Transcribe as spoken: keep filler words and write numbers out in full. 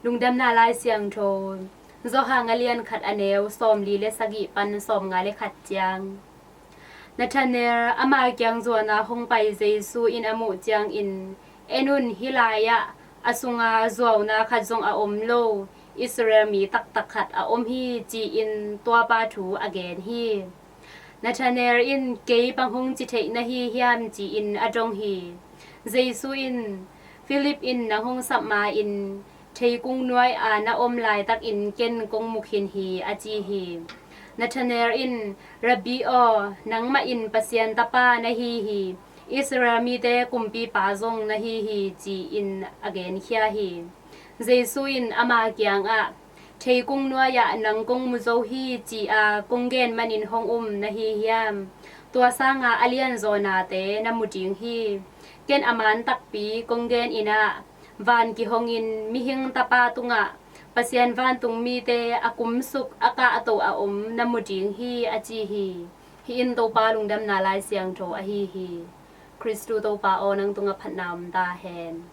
Lungdamna Lai Siangtho, Johan a lian khat a neu sawmli le sagih pan sawmnga le khat ciang. Nathanael ama kiang zuana hong pai Jesu in a muh ciangin, "En un, hih lai-ah a sunga zuauna khat zong a om lo Israel mi taktak khat a om hi," ci-in tuapa thu a gen hi. Nathanael in, "Kei bang hong ci theih na hi hiam?" ci-in a dong hi. Jesu in, "Philip in nang hong sap ma-in theikung nuai-a na om laitakin ken kong mu khin hi," a ci hi. Nathanael in, "Rabbi aw, nangmah in Pasian Tapa na hi hi. Israel mite kumpipa zong na hi hi," ci-in a genkhia hi. Jesu in ama kiangah, "Theikung nuai-ah nang kong mu zo hi, ci-a kong gen manin hong um na hi hiam? Tua sanga a lianzaw nate na mu ding hi. Ken a man takpi kong gen in ah, van kihongin mihing Tapa tungah Pasian vantung mite a kumsuk a kahto a om na mu ding hi," a ci hi. Hih in Topa Lungdamna Lai Siangtho ahi hi. Khristu Topa aw, nang tungah phatna om ta hen.